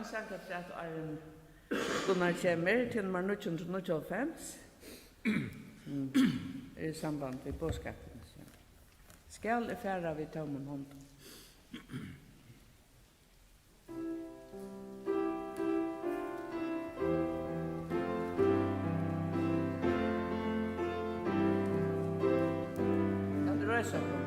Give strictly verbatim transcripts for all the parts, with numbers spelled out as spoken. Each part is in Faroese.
Sangatrið, áðrenn Gunnar kemur, til nummar níggju hundrað og níggjuoghálvfems, sum er í samband við boðskapin. Skal eg fara við tómum hondum? Kann tú reisa upp?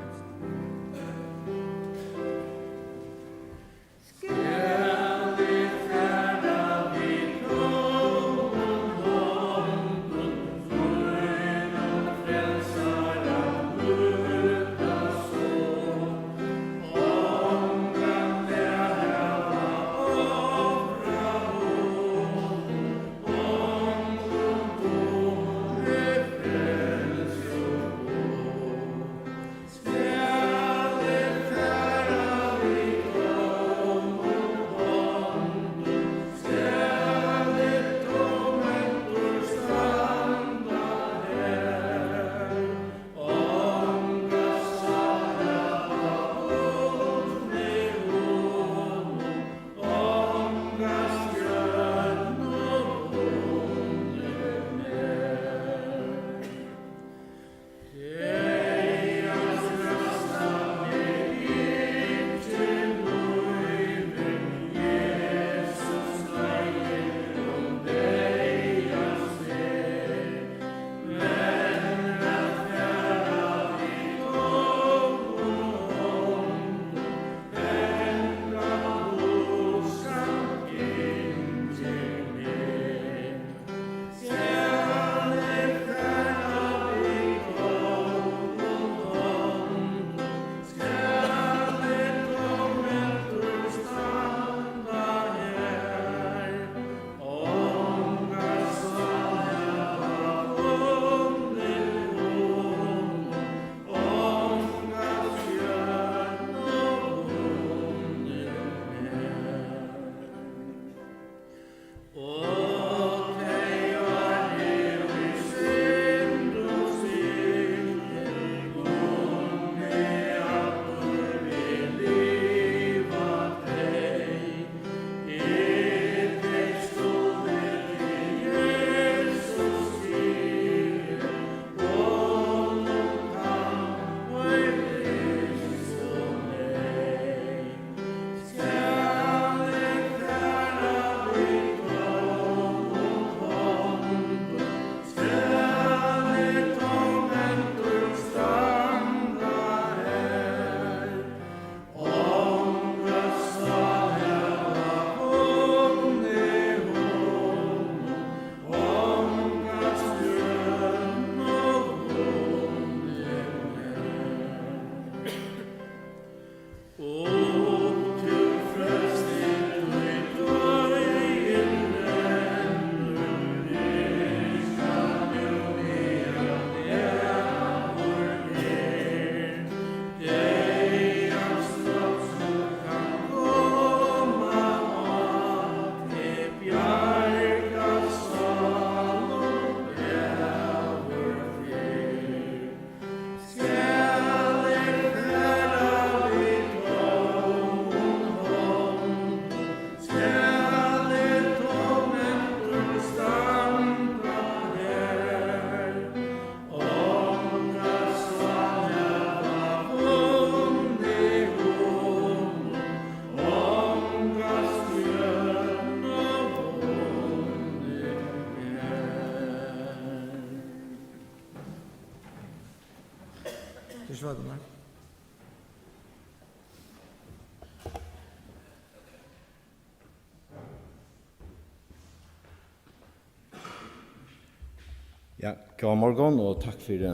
Ja, góðan morgun og takk fyri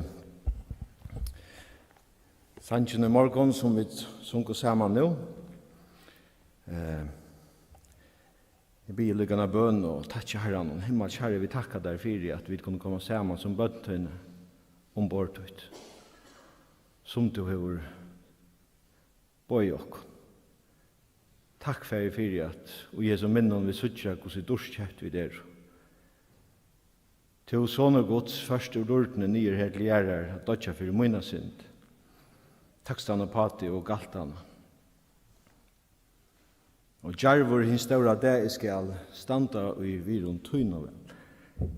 sangin í morgun, sum vit sungu saman nú. Eh, eg biði líka eina bøn og takki Harranum. Himmalski Harri, vit takka tær fyri, at vit kunnu koma saman sum børn tíni umborð títt, sum tú hevur boðið okkum. Takk, Faðir, fyri at í hesum minnum vit síggja, hvussu dýrkeypt vit eru. Tú, Sonur Guds, fórst úr dýrdini niður her til jarðar at doyggja fyri mína synd. Takst hann uppá teg og galt hana. Og djarvur hin stóra dag eg skal standa í virðum tínum væl.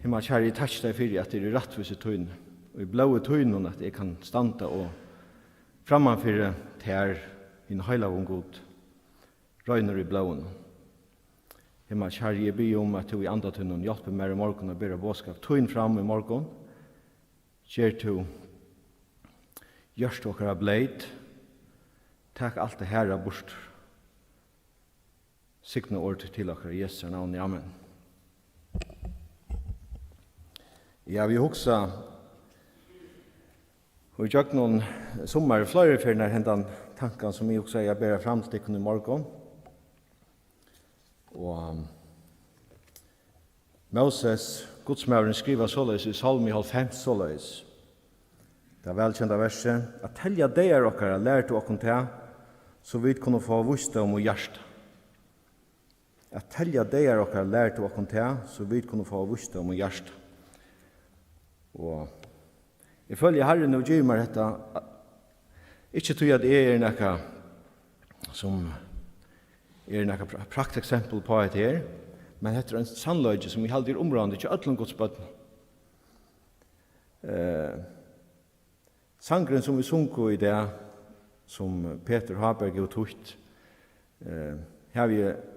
Himmalski Harri, eg takki tær fyri, at tað er í rættvísi tíni, í blóði tínum, at eg kann standa og framman fyri tær, hin heilaga Gud, reinur í blóðinum. Himmalski Harri, eg biði um, at tú í anda tínum hjálpir mær í morgun at bera boðskap tín fram í morgun. Ger tú hjørtu okkara bleyt. Tak alt tað harða burtur. Signa orð títt til okkara í Jesu navni. Amen. Ja, vit hugsa í gjøgnum summarið fleiri ferðir hendan tankan, sum eg hugsaði at bera fram til tykkum í morgun. Og Móses, gudsmaðurin, skrivar soleiðis í Sálmi hálvfems, soleiðis, tað vælkenda versið: At telja dagar okkara lær tú okkum tað, so vit kunnu fáa vísdóm í hjarta. At telja dagar okkara lær tú okkum tað, so vit kunnu fáa vísdóm í hjarta. Og eg føli, at Harrin hevur givið mær hetta, ikki tí at eg eri nakað sum eri nakað pra-, prakteksempel uppá hetta her, men hetta er ein sannleiki, sum eg haldi er umráðandi hjá øllum Guds børnum. Eh, sangurin, sum vit sungu í dag, sum Petur Háberg hevur týtt, eh, havi eg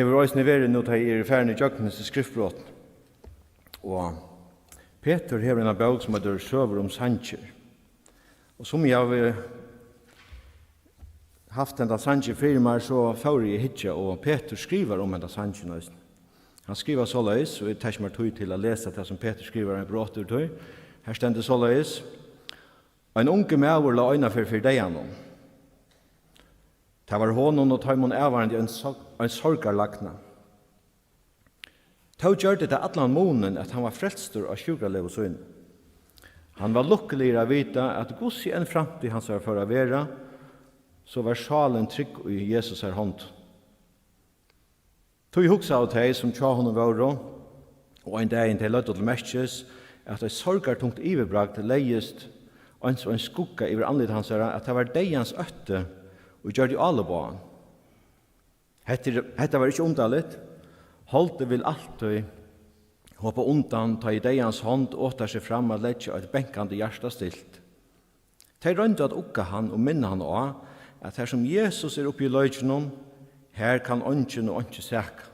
hevur eisini verið, nú tá eg eri farin í gjøgnum hesi skriftbrot. Og Petur hevur eina bók, sum eitur Søgur um sangir. Og sum eg havi havt henda sangin fyri mær, so fór eg at hyggja, og Petur skrivar um henda sangin eisini. Hann skrivar soleiðis, og eg taki mær tíð til at lesa tað, sum Petur skrivar, ein brot úr tí. Her stendur soleiðis: Ein ungur maður lá einaferð fyri deyðanum. Tað var honum og teimum avvarðandi ein sor-, ein sorgarlagna. Tó gjørdi tað allan munin, at hann var frelstur á sjúkralegu síni. Hann var lukkuligur at vita, at hvussu enn framtíð hansara fór at vera, so var sálin trygg í Jesusar hond. Tí hugsaðu tey, sum hjá honum vóru, og ein dagin tey løgdu til merkis, at eitt sorgartungt yvirbragd legðist eins og ein skugga yvir andlit hansara, at tað var deyðans ótti, ið gjørdi álop á hann. Hetta er, hetta var ikki undarligt. Holdið vil altíð hoppa undan, tá ið deyðans hond otar seg fram at leggja eitt bankandi hjarta stilt. Tey royndu at ugga hann og minna hann á, at har sum Jesus er uppi í leikinum, har kann eingin og einki saka.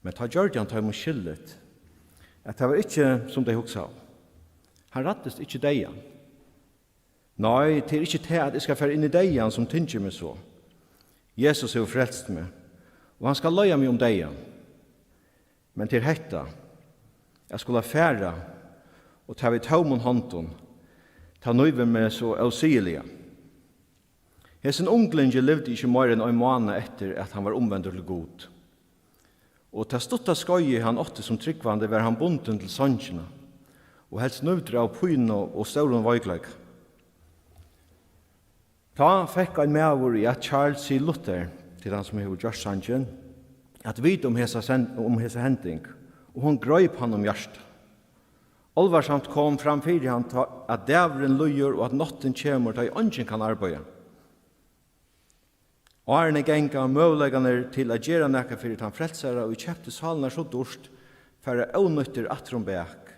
Men tá gjørdi hann teimum skilligt, at tað var ikki, sum tey hugsaðu. Hann ræddist ikki deyðan. Nei, tað er ikki tað, at eg skal fara inn í deyðan, sum tyngir meg so. Jesus hevur frelst meg, og hann skal leiða meg um deyðan. Men tað er hetta, at skula fara, og tað við tómum hondum, tað nívir meg so ósigiliga. Hesin unglingi livdi ikki meira enn ein mánað eftir, at hann var umvendur til Gud. Og tað stutta skeiðið, hann átti sum trúgvandi, var hann bundin til songina, og helst nívdur av pínu og stórum veikleika. Tá fekk ein maður, ið æt Charles C. Luther, tað er hann, sum hevur gjørt sangin, at vita um hesa sen-, um hesa hending, og hon greip hann um hjartað. Álvarsamt kom fram fyri hann, tá at dagurin líður og at náttin kemur, tá ið eingin kann arbeiða. Árini ganga, møguleikarnir til at gera nakað fyri tann frelsara, ið keypti sálirnar so dýrt, fara ónýttir aftur um bak.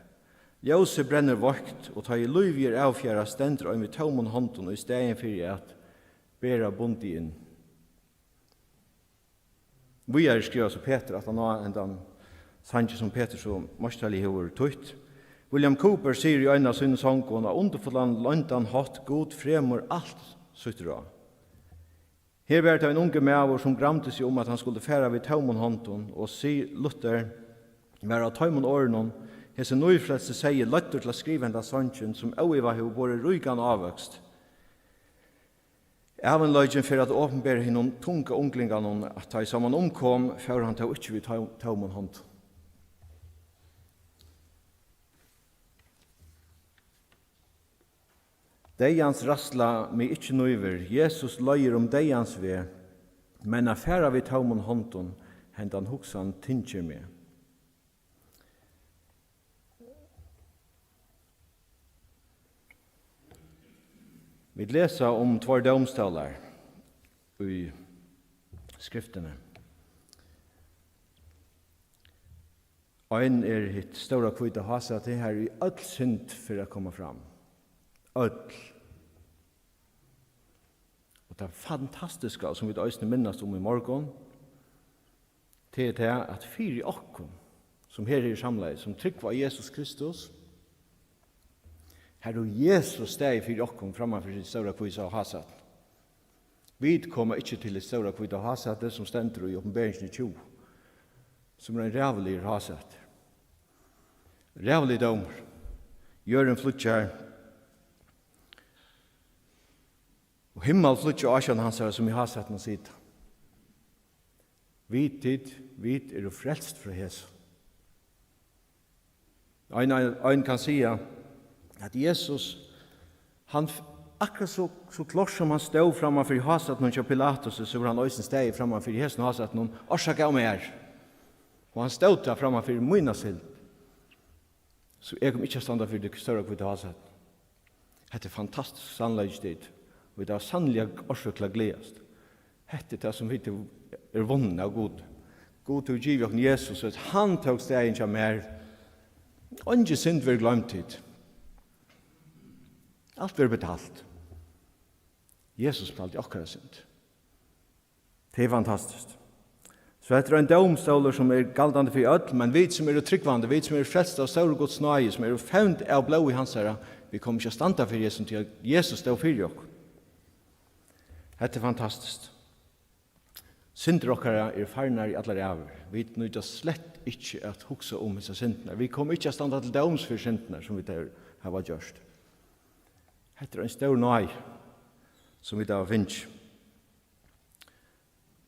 Ljósið brennur veikt, og tá ið lívið er avfjarað, stendur ein við tómum hondum í staðin fyri at bera bundið inn. Víðari skrivar so Petur, aftan á hendan sangin, sum Petur so meistarliga hevur týtt. William Cowper sigur í einum av sínum songum á undurfullan, loyndan hátt: Gud fremur alt sítt ráð. Her var tað ein ungur maður, sum gramdi seg um, at hann skuldi fara við tómum hondum, og C. Luther var á teimum orðunum, hesin nýfrelsti seyði, leiddur til at skriva henda sangin, sum óivað hevur borið ríkan ávøkst. Ævinleikin fer at opinbera hinum tunga unglinganum, at tá ið sámal umkom, fór hann tó ikki við tó-, tómum hondum. Deyðans ræðsla meg ikki nívir, Jesus leiðir um deyðans veg, men at fara við tómum hondum, hendan hugsan tyngir meg. Vit lesa um tveir dómstólar, í skriftini. Ein er hitt stóra hvíta hásætið, har ið øll synd fer at koma fram. Øll. Og tað fantastiska, sum vit eisini minnast um í morgun, tað er tað, at fyri okkum, sum her eru samlaðir, sum trúgva á Jesus Kristus, har hevur Jesus staðið fyri okkum framman fyri stóra hvíta hásætið. Vit koma ikki til hetta stóra hvíta hásætið, sum stendur í Opinberingini tjúgu, sum er ein ræðuligur hásæti. Ræðuligur dómur. Jørðin flýggjar, og himmal flýggja ásjón hansara, sum í hásætinum sita. Vit, tit, vit eru frelst frá hesum. Ein, ein, ein kann siga, at Jesus, hann f-, akkurát so, so klárt sum hann stóð framman fyri hásætinum hjá Pilatus, so hevur hann eisini staðið framman fyri hesum hásætinum, orsakað av mær. Og hann stóð tá framman fyri mína synd. So eg kom ikki at standa fyri tí stóra hvíta hásætinum. Hetta er fantastiskur sannleiki, tit. Og vit hava sanniliga orsøk til at gleðast. Hetta er tað, sum vit eru vunnin av Gud. Gud hevur givið okkum Jesus, og hann tók staðin hjá mær. Eingin synd verður gloymd, tit. Alt verður betalt. Jesus betaldi okkara synd. Tað er fantastiskt. So hetta er ein dómstólur, sum er galdandi fyri øll, men vit, sum eru trúgvandi, vit, sum eru frelst av stóru Guds náði, sum eru fevnd av blóði hansara, vit koma ikki at standa fyri hesum, tí at Jesus stóð fyri okkum. Hetta er fantastiskt. Syndir okkara eru farnar í allar ævir. Vit nýta slett ikki at hugsa um hesar syndirnar. Vit koma ikki at standa til dóms fyri syndirnar, sum vit hava, hava gjørt. Hetta er ein stór náði, sum vit hava fingið.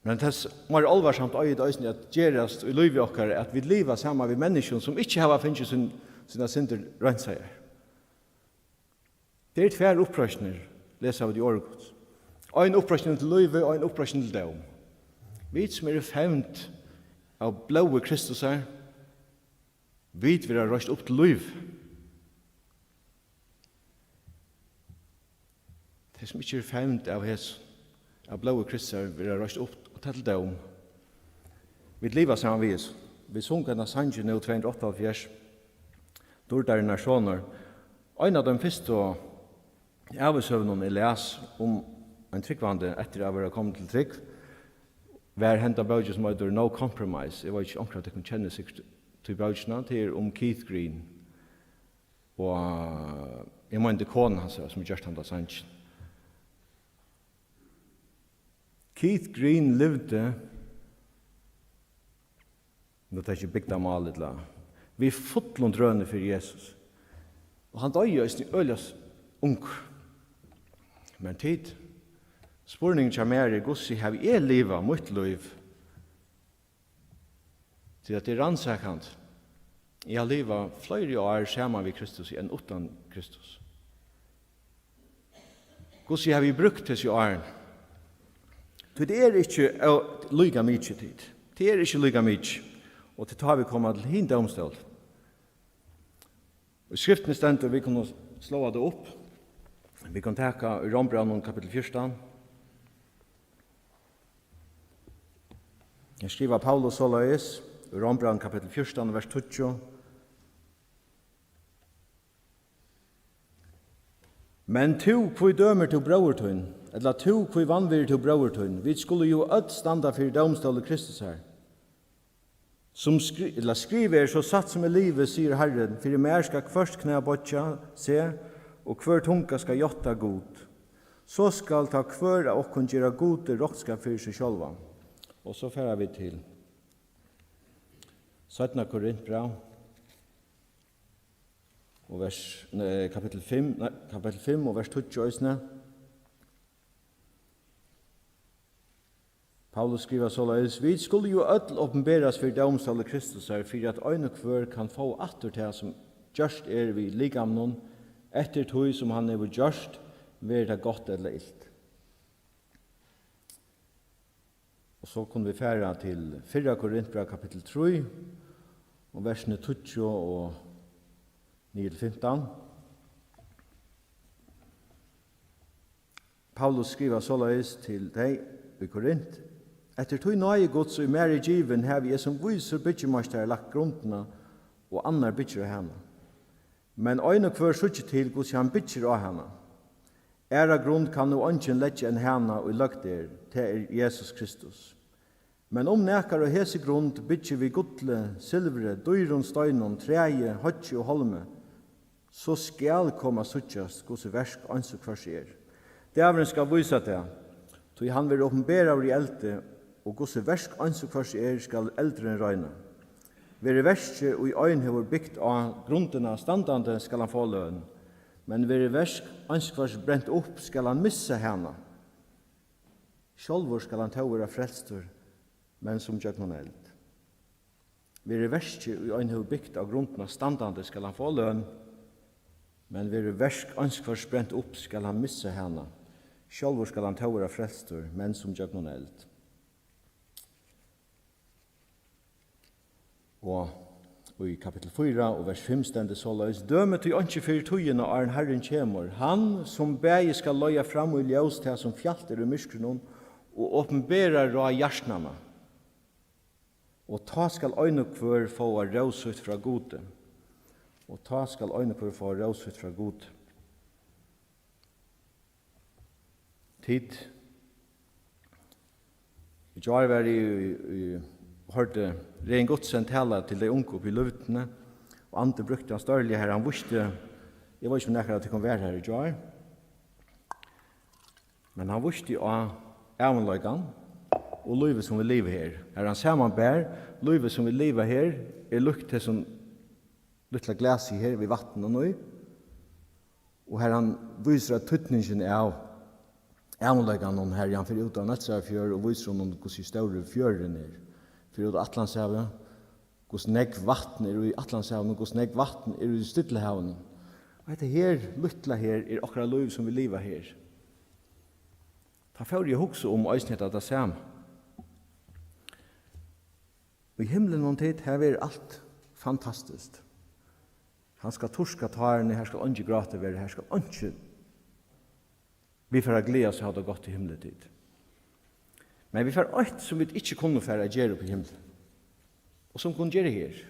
Men tess meir álvarsamt eigur tað eisini at gerast í lívi okkara, at vit liva saman við menniskjum, sum ikki hava fingið sín, sínar syndir reinsaðar. Tað eru tvær uppreisnir, lesa vit í Orði Guds. Ein uppreisn til lívið, og ein uppreisn til dóm. Vit, sum eru fevnd av blóði Kristusar, vit verða reist upp til lív. Tey, sum ikki eru fevnd av hesum, av blóði Kristusar, verða reist upp, og tað til dóm. Vit liva saman við hesum. Vit sungu hendan sangin nú, tvey hundrað og áttaoghálvfjerðs, Dýrdarinnar sonur. Ein av teimum fyrstu ævisøgunum eg las um ein trúgvandi eftir at vera komin til trúgv, var henda bókin, sum eitur No Compromise. Eg veit ikki, onkra av tykkum kennir sikkurt tí bókina. Tað er um Keith Green. Og eg meini, tað er kona hansara, sum gjørdi handa sangin. Keith Green livdi, nú taki eg bygdarmál ella, við fullum drøni fyri Jesus. Og hann doyði eisini øgiliga s-, ungur. Men tit, spurningurin hjá mær er, hvussu havi eg livað mítt lív? Tí at tað er rannsakandi. Eg havi livað fleiri ár saman við Kristusi enn uttan Kristus. Hvussu havi eg brúkt hesi árini? Tí tað er ikki ó-, líka mikið, tit. Tað er ikki líka mikið. Og tað er tá vit koma til hin dómstól. Í skriftini stendur, vit kunnu sláa tað upp. Vit kunnu taka í Rómbrævinum kapittul fjúrtan. Her skrivar Paulus soleiðis, í Rómbrævinum kapittul fjúrtan, vers tíggju. Men tú, hví dømir tú bróður tín? Ella tú, hví vanvirðir tú bróður tín? Vit skulu jú øll standa fyri dómstóli Kristusar. Sum skri-, ella skrivað er, so satt sum eg livi, sigur Harrin, fyri mær skal hvørt knæ boyggja seg, og hvør tunga skal játta Gud. So skal tá hvør av okkum gera Gudi roknskap fyri seg sjálvan. Og so fara vit til seinna Korintbræv, og vers, nei, kapittul fimm, nei, kapittul fimm og vers tíggju eisini. Paulus skrivar soleiðis: Vit skulu jú øll opinberast fyri dómstóli Kristusar, fyri at ein og hvør kann fáa aftur tað, sum gjørt er við likamnum, eftir tí, sum hann hevur gjørt, veri tað gott ella ilt. Og so kunnu vit fara til fyrra Korintbræv, kapittul trý, og versini tíggju og niður til fimtan. Paulus skrivar soleiðis til tey: í Korint: Eftir tí náði Guds, ið mær er givin, havi eg sum vísur byggimeistari lagt grundina, og annar byggir á hana. Men ein og hvør síggi til, hvussu hann byggir á hana. Aðra grund kann nú eingin leggja enn hana, ið løgd er, tað er Jesus Kristus. Men um nakar á hesi grund byggir við gulli, silvuri, dýrum steinum, træi, hoyggi og hálmi, so skal koma at síggjast, hvussu verk eins og hvørs er. Dagurin skal vísa tað, tí hann verður opinberaður í eldi, og hvussu verk eins og hvørs er, skal eldurin royna. Verður verkið, ið ein hevur bygt á grundina, standandi, skal hann fáa løn, men verður verk eins og hvørs brent upp, skal hann missa hana. Sjálvur skal hann tó vera frelstur, men sum gjøgnum eld. Verður verkið, ið ein hevur bygt á grundina, standandi, skal hann fáa løn, men verður verk eins hvørs brent upp, skal hann missa hana. Sjálvur skal hann tó vera frelstur, men sum gjøgnum eld. Og í kapittul fýra og vers fimm stendur soleiðis: Dømið tí einki fyrr tíðina, áðrenn Harrin kemur, hann, sum bæði skal leiða fram í ljós tað, sum fjalt er í myrkrinum, og opinbera ráð hjartanna. Og tá skal ein og hvør fáa rós sítt frá Gudi. Og tá skal ein og hvør fáa rós sítt frá Gudi. Tit, í gjár var eg í, í, hoyrdi Regin Gutzen tala til tey ungu uppi í Løtuni, og Andi brúkti hann stórliga har. Hann vísti, eg veit ikki, um nakar av tykkum var har í gjár, men hann vísti á ævinleikan og lívið, sum vit liva her. Har hann samanbar lívið, sum vit liva her, er líkt hesum lítla glasi her við vatninum í, og har hann vísir á týdningin av ævinleikanum, har hann fer út á Nólsoyarfjørð og vísir honum, hvussu stórur fjørðurin er, fer út á Atlantshavið, hvussu nógv vatn er í Atlantshavinum, hvussu nógv vatn er í Stillahavinum. Og hetta her lítla her er okkara lív, sum vit liva her. Tá fór eg at hugsa um eisini hetta, tað sama. Í himlinum, tit, har verður alt fantastiskt. Hann skal turka tárini, har skal einki gráta vera, har skal einki, vit fara at gleðast og hava tað gott í himli, tit. Men vit fara eitt, sum vit ikki kunnu fara at gera uppi í himli, og sum kunnu gera her.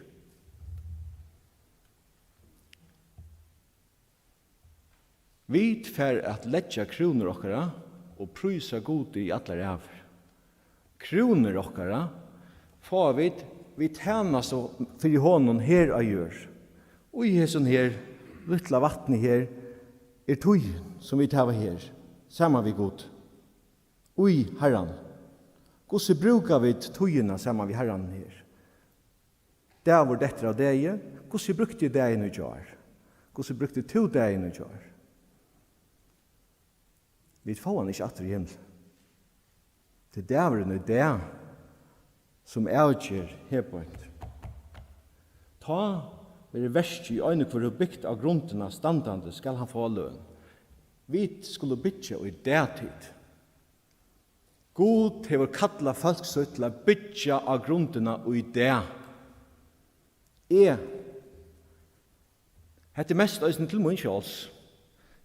Vit fara at leggja krúnur okkara og prísa Gudi í allar ævir. Krúnur okkara fáa vit við tænastu fyri honum her á jørð. Í hesum her lítla vatni her er tíðin, sum vit hava her, saman við Gud. Í Harran. Hvussu brúka vit tíðina saman við Harran her? Dagur dettur av degi. Hvussu brúkti eg dagin í gjár? Hvussu brúkti tú dagin í gjár? Vit fáa hann ikki aftur í himli. Tað er dagurin í dag, sum avger her beint. Tá verður verkið, ið ein og hvør hevur bygt á grundina, standandi, skal hann fáa løn. Vit skulu byggja í dag, tit. Gud hevur kallað fólk sítt til at byggja á grundina í dag. Eg, hetta er mest eisini til mín sjálvs.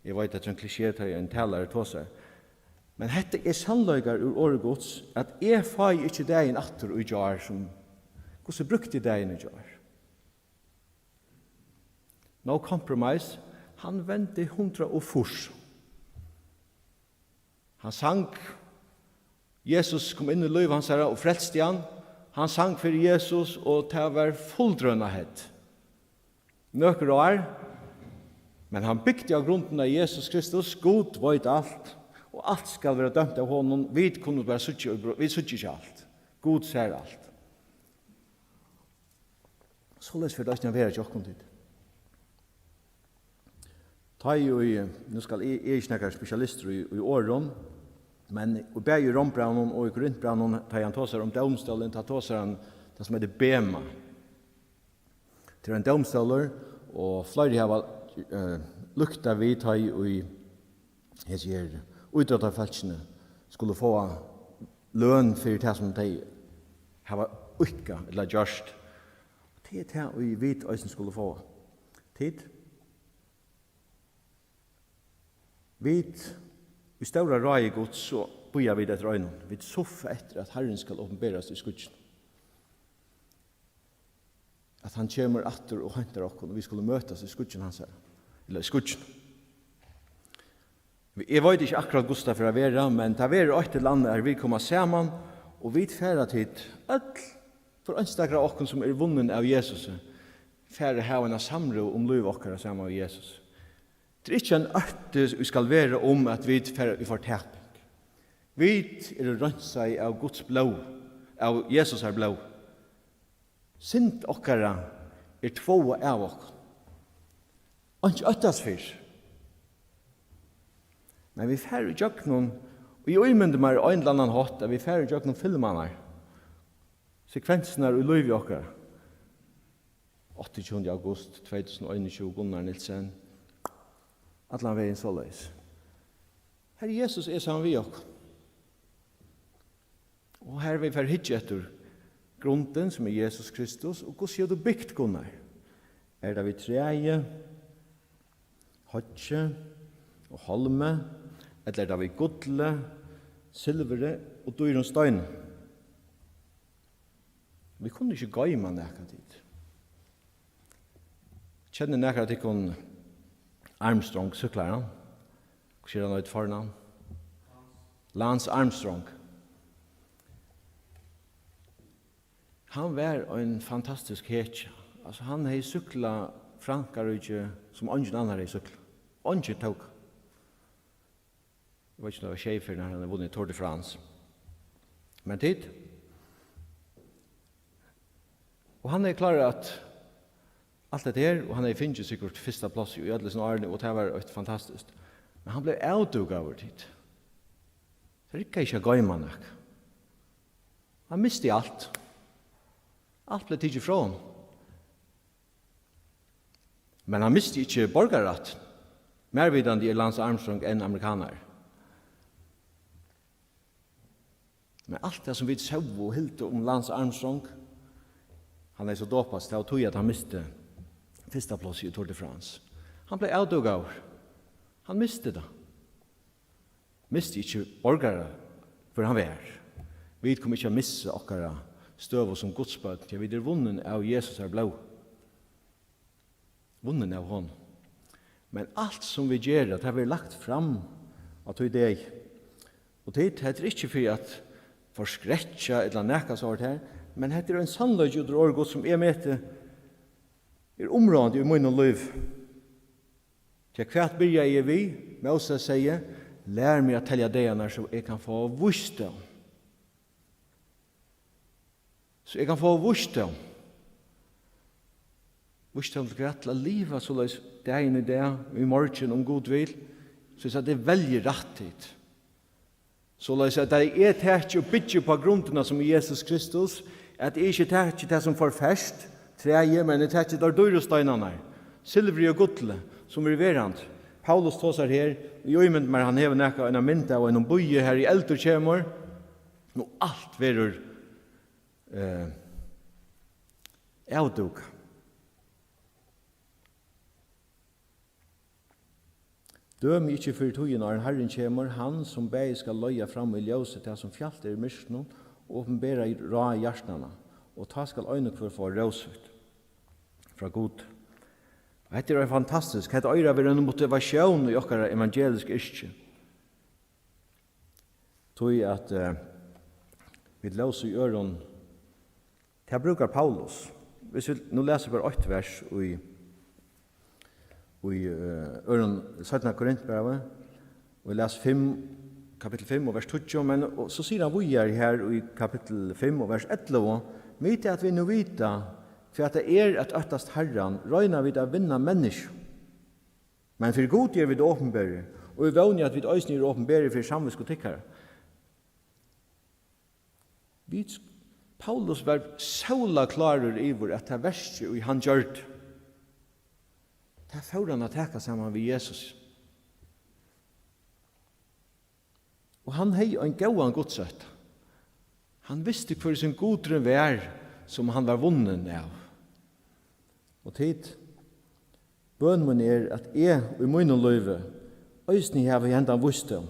Eg veit, at tað er ein klisjé, tá ein talari tosar. Men hetta er sannleikar úr orði Guds, at eg fái ikki dagin aftur í gjár, sum, hvussu brúkti eg dagin í gjár? No compromise, hann vendi hundrað og fýrs. Hann sang, Jesus kom inn í lív hansara og frelsti hann. Hann sang fyri Jesus, og tað var fullrøna hett. Nøkur ár, men hann bygdi á grundina av Jesus Kristus. Gud veit alt, og alt skal vera dømt av honum. Vit kunnu bara síggja, vit síggja ikki alt. Gud sær alt. Soleiðis fer tað eisini at vera hjá okkum, tit. Tá ið, nú skal eg, eg er ikki nakar spesialistur í, í orðum, men og bæði í Rómbrævinum og í Korintbrævinum, tá ið hann tosar um dómstólin, tá tosar hann tað, sum eitur bema. Tað er ein dómstólur, og fleiri hava, eh, líktað við, tá ið hesi her ítróttafólkini skulu fáa løn fyri tað, sum tey hava íðkað ella gjørt. Tað er tað, ið vit eisini skulu fáa. Tit, vit Í stóra ráði Guds, so bíða vit eftir einum. Vit suffa eftir, at Harrin skal opinberast í skýggjunum. At hann kemur aftur og heintar okkum, og vit skulu møtast í skýggjum hansara. Ella í skýggjunum. Eg veit ikki akkurát, hvussu tað fer at vera, men tað verður eitt ella annað, har vit koma saman, og vit fara tit øll, hvør einstakra av okkum, sum er vunnin av Jesusi, fara at hava eina samrøðu um lív okkara saman við Jesus. Tað er ikki ein ótti, ið skal vera um, at vit fara í fortaping. Vit eru reinsaði av Guds blóð, av Jesusar blóð. Synd okkara er tváað av okkum. Einki óttast fyri. Men vit fara í gjøgnum, og eg ímyndi mær á ein ella annan hátt, at vit fara í gjøgnum filmarnar, sekvensirnar í lívi okkara. Áttaogtjúgunda august tvey túsund og einogtjúgu, Gunnar Nielsen. Allan vegin soleiðis. Herre Jesus er saman við okkum. Og her vit fara hyggja eftir grundin, sum er Jesus Kristus, og hvussu hevur tú bygt, Gunnar? Er tað við træi, hoyggi og hálmi, ella er tað við gulli, silvuri og dýrum steinum? Vit kunnu ikki goyma nakað, tit. Kennir nakar av tykkum Armstrong, súkklaran? Hvussu er hann eitur fornavn? Lance Armstrong. Hann var ein fantastisk hetja. Altso, hann hevði súkklað Frankaríki, sum eingin annar hevði súkklað. Eingin tók. Eg veit ikki, um tað var sjey ferðir, hann hevði vunnið Tour de France. Men tit, og hann hevði klárað at alt hetta her, og hann hevði fingið sikkurt fyrsta pláss í øllum hesum árini, og tað var eitt fantastiskt. Men hann bleiv avdúkaður, tit. Tað riggaði ikki at goyma nakað. Hann misti alt. Alt bleiv tikið frá honum. Men hann misti ikki borgararættin. Mær vitandi er Lance Armstrong enn amerikanari. Men alt tað, sum vit sóu og hildu um Lance Armstrong, hann hevði so dopast, tað var tí, at hann misti fyrsta plássið í Tour de France. Hann bleiv avdúkaður. Hann misti tað. Misti ikki borgara, hvør hann var. Vit koma ikki at missa okkara støðu sum Guds børn, tí vit eru vunnin av Jesusar blóð. Vunnin av honum. Men alt, sum vit gera, tað verður lagt fram á tí degi. Og tit, hetta er ikki fyri at forskrekja ella nakað sovorðið her, men hetta er ein sannleiki út úr orði Guds, sum eg meti er umráðandi í mínum lívi. Tí hvat byrjaði eg við? Móses segði: "Lær meg at telja dagarnar, so eg kann fáa vísdóm." So eg kann fáa vísdóm. Vísdóm til hvat? Til at liva soleiðis dagin í dag, í morgin, um Gud vil, soleiðis at eg velji rætt, tit. Soleiðis at eg taki og byggi upp á grundina, sum er Jesus Kristus, at eg ikki taki tað sum forfert, træið, men eg taki teir dýru steinarnar, silvurið og gullið, sum er verandi. Paulus tosar her, og eg ímyndi mær, hann hevur nakað, eina mynd av einum býi, har ið eldur kemur, og alt verður, eh, avdúkað. Dømið ikki fyrr í tíðini, áðrenn Harrin kemur, hann, sum bæði skal leiða fram í ljósið tað, sum fjalt er í myrkrinum, og opinbera ráð hjartanna, og tá skal ein og hvør fáa rósut frá Gud. Og hetta er ein fantastisk, hetta eigur at vera ein motivatión í okkara evangeliska yrki. Tí at, eh, vit lósu í øðrum, tað brúkar Paulus. Hvis vit nú lesa bara eitt vers í, í, eh, øðrum, seinna Korintbrævi, og eg las fimm, kapittul fimm og vers tíggju, men, og so sigur hann víðari her í kapittul fimm og vers ellivu: "Vita at vit nú vita, hvat tað er at óttast Harran, royna vit at vinna menniskju. Men fyri Gudi eru vit opinberir, og eg vóni, at vit eisini eru opinberir fyri samvitsku tykkara." Vit, Paulus var sólarklárur yvir, at tað verkið, ið hann gjørdi, tað fór hann at taka saman við Jesus. Og hann hevði ein góðan gudsótta. Hann visti, hvør sum Gudurin var, sum hann var vunnin av. Og tit, bøn mín er, at eg í mínum lívi eisini havi hendan vísdóm,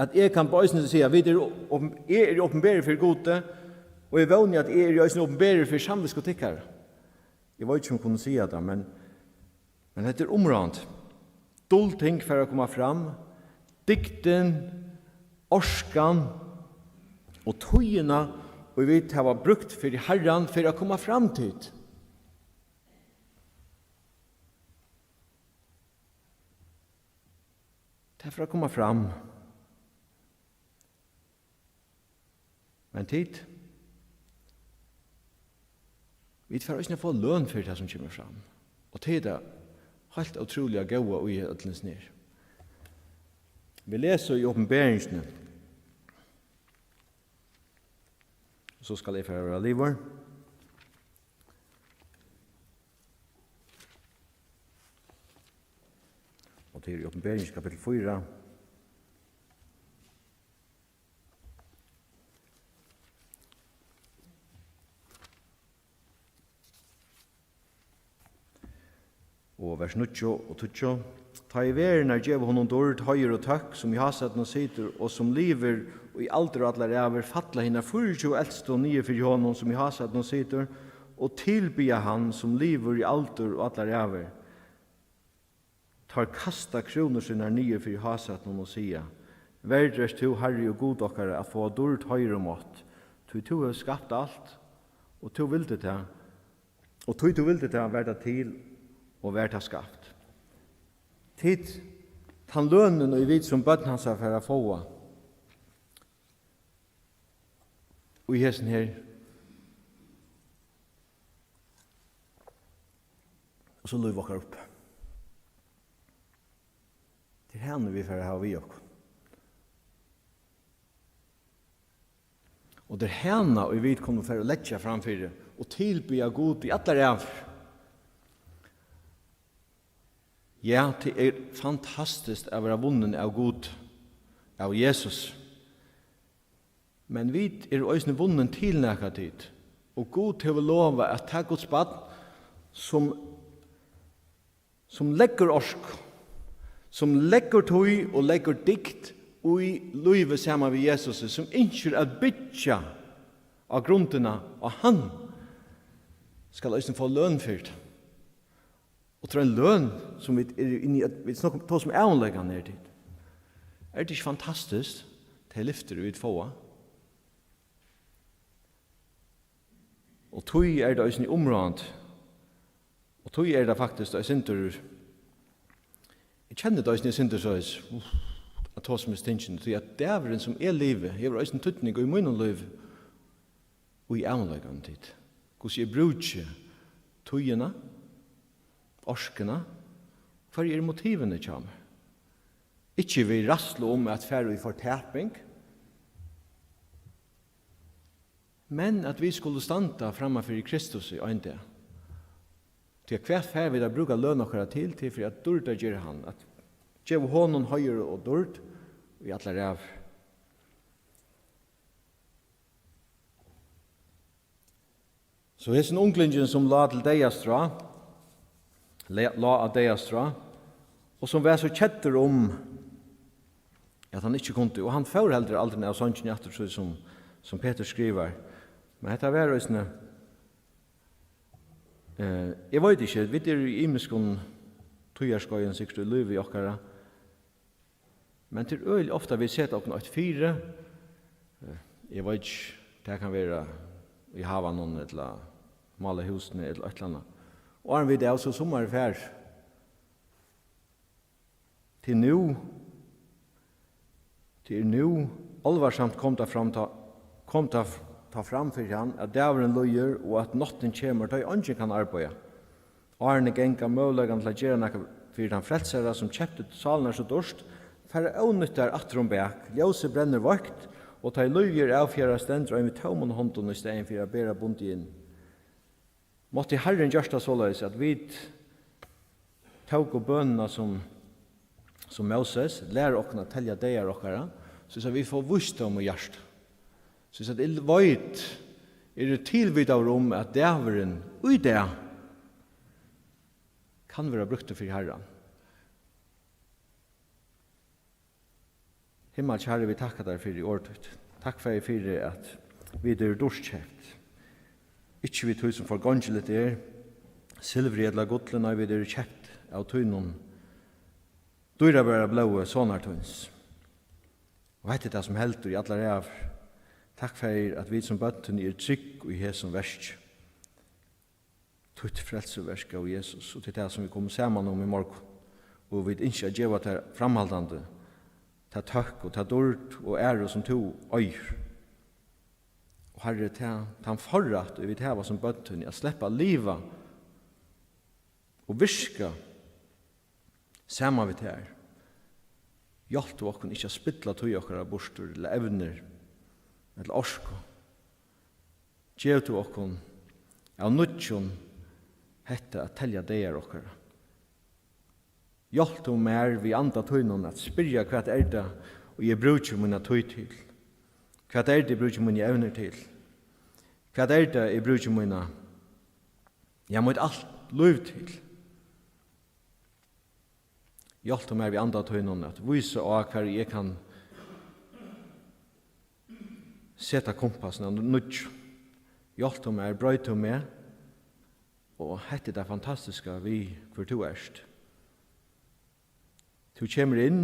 at eg kann eisini siga, vit eru, eg eri opinberur fyri Gudi, og eg vóni, at eg eri eisini opinberur fyri samvitsku tykkara. Eg veit ikki, um eg kundi siga tað, men, men hetta er umráðandi. Dul ting fara at koma fram, dygdin, orkan og tíðina, og vit hava brúkt fyri Harran, fyri at koma fram til. Tað fer at koma fram. Men tit, vit fara eisini at fáa løn fyri tað, sum kemur fram. Og tað er tað heilt ótrúliga góða í øllum hesum her. Vit lesa í Opinberingini. So skal eg fara at vera liðugur. Og tað er í Opinberingini kapittul fýra. Og vers níggju og tíggju. Tá ið verurnar geva honum dýrd, heiður og tøkk, sum í hásætinum situr, og sum livir í aldur og allar ævir, falla hinar fýraogtjúgu elstu niður fyri honum, sum í hásætinum situr, og tilbiðja hann, sum livir í aldur og allar ævir. Teir kasta krúnur sínar niður fyri hásætinum og siga: Verdur ert tú, Harri og Gud okkara, at fáa dýrd, heiður og mátt, tí tú hevur skapt alt, og tú vildi tað, og tí tú vildi tað, var tað til, og var tað skapt. Tit, tann lønin, ið vit sum børn hansara fara at fáa í hesum her, og so lív okkara upp. Tað er hana, vit fara at hava við okkum. Og tað er hana, ið vit kunnu fara at leggja fram fyri og tilbiðja Gud í allar ævir. Ja, tað er fantastiskt at vera vunnin av Gud, av Jesus. Men vit eru eisini vunnin til nakað, tit. Og Gud hevur lovað, at tað Guds barn, sum, sum leggur orku, sum leggur tíð og leggur dygd í lívið saman við Jesusi, sum ynskir at byggja á grundina á hann, skal eisini fáa løn fyri tað. Og tað er ein løn, sum vit eru inni í, at vit snakka um, tosa um avleggjan her, tit. Er tað ikki fantastiskt, tey lyftir, vit fáa? Og tí er tað eisini umráðandi. Og tí er tað faktiskt eitt sindur, eg kenni tað eisini eitt sindur soleiðis, uff, at tosa um hesi tingini, tí at dagurin, sum eg livi, hevur eisini týdning í mínum lívi, í avleiðingarnar, tit. Hvussu eg brúki tíðina, orkuna, hvørji eru motivini hjá mær? Ikki við ræðslu um at fara í fortaping, men at vit skulu standa framman fyri Kristus í ein dag. Tí at hvat fara vit at brúka løn okkara til, til fyri at dýrdargera hann, at geva honum heiður og dýrd í allar ævir. So hesin unglingin, sum lá til deyðastrá, le-, lá á deyðastrá, og sum var so keddur um, at hann ikki kundi, og hann fór heldur aldrin av songini aftur, so sum, sum Petur skrivar. Men hetta var eisini, eh, eg veit ikki, vit eru í ymiskum tíðarskeiðum, sikkurt í lívi okkara, men tað er øgiliga ofta, vit seta okkum eitt fyri. Eh, eg veit ikki, tað kann vera í havanum, ella mála húsini, ella eitt ella annað. Og áðrenn vit av, so summarið fer. Til nú, tað er nú, álvarsamt kom tað fram, tá, kom tað f-, tá fram fyri hann, at dagurin líður, og at náttin kemur, tá ið eingin kann arbeiða. Árini ganga, møguleikarnir til at gera nakað fyri tann frelsara, sum keypti sálirnar so dýrt, fara ónýttar aftur um bak. Ljósið brennur veikt, og tá ið lívið er avfjarað, stendur ein við tómum hondum í staðin fyri at bera bundið inn. Mátti Harrin gjørt tað soleiðis, at vit tóku bønina sum, sum Móses, læra okkum at telja dagar okkara, soleiðis at vit fáa vísdóm í hjarta. Soleiðis at eg veit, eri tilvitaður um, at dagurin í dag kann vera brúktur fyri Harran. Himmalski Harri, vit takka tær fyri orð títt. Takk, Faðir, fyri at vit eru dýrt keypt. Ikki við tí sum forgongiligt er, silvuri ella gulli, nei, vit eru keypt av tínum dýrabara blóði, Sonar tíns. Og hetta er tað, sum heldur í allar ævir. Takk, Faðir, at vit sum børn tíni eru trygg í hesum verki. Títt frelsuverk, góði Jesus, og tað er tað, sum vit komu saman um í morgun. Og vit ynskja at geva tær framhaldandi ta tøkk og ta dýrd og æru, sum tú eigur. Og Harri, tað, tann forrætt, ið vit hava sum børn tíni, at sleppa at liva og virka saman við tær. Hjálp tú okkum ikki at spilla tíð okkara burtur, ella evnir, ella orku. Gev tú okkum av nýggjum hetta at telja dagar okkara. Hjálp tú mær við anda tínum at spyrja: Hvat er tað, ið eg brúki mína tíð til? Hvat er tað, eg brúki míni evnir til? Hvat er tað, eg brúki mína, ja, mítt alt lív til? Hjálp tú mær við anda tínum at vísa á, hvar eg kann seta kumpassin av nýggjum. Hjálp tú mær, broyt tú meg. Og hetta er tað fantastiska við, hvør tú ert. Tú kemur inn,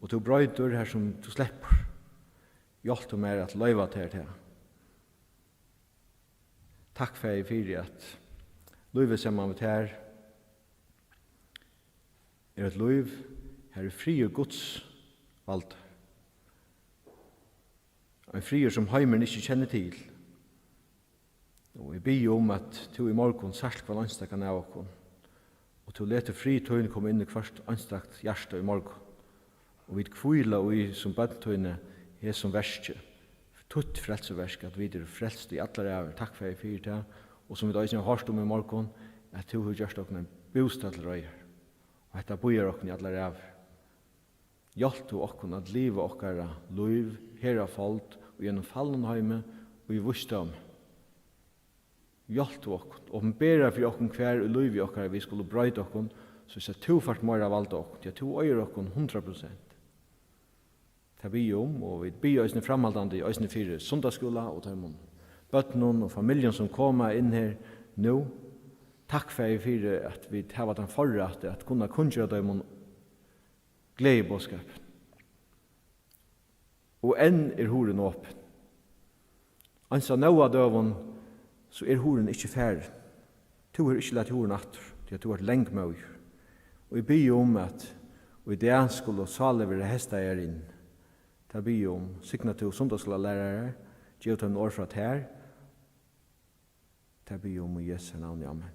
og tú broytir har, sum tú sleppur. Hjálp tú mær at loyva tær tað. Takk, Faðir, fyri at lívið saman við tær er eitt lív, har er friður Guds valdur. Ein friður, sum heimurin ikki kennir til. Og eg biði um, at tú í morgun sært hvønn einstakan av okkum, og tú letur frið tín koma inn í hvørt einstakt hjarta í morgun. Og vit hvíla í, sum børn tíni, hesum verki, títt frelsuverk, at vit eru frelst í allar ævir. Takk, Faðir, fyri tað. Og sum vit eisini hava hoyrt um í morgun, at tú hevur gjørt okkum ein bústað til reiðar. Og hetta bíðar okkum í allar ævir. Hjálp tú okkum at liva okkara lív her á fold og í einum falnum heimi og í vísdómi. Hjálp tú okkum, opinbera fyri okkum, hvar í lívi okkara vit skulu broyta okkum, soleiðis at tú fært meira vald á okkum, tí at tú eigur okkum hundrað prosent. Tað biði eg um, og vit biðja eisini framhaldandi, eisini fyri sunnudagsskúla og teimum børnum og familjum, sum koma inn her nú. Takk, Faðir, fyri at vit hava tann forrætt at kunna kunngera teimum gleðiboðskapin. Og enn er hurðin opin. Eins á Nóa døgum, so er hurðin ikki farin. Tú hevur ikki latið hurðina aftur, tí at tú ert langmóður. Og eg biði um, at í dag skulu sálir verða hestaðar inn. Tað biði eg um. Signa tú sunnudagsskúlalærarar, gev teimum orð frá tær. Tað biði eg um í Jesu navni. Amen.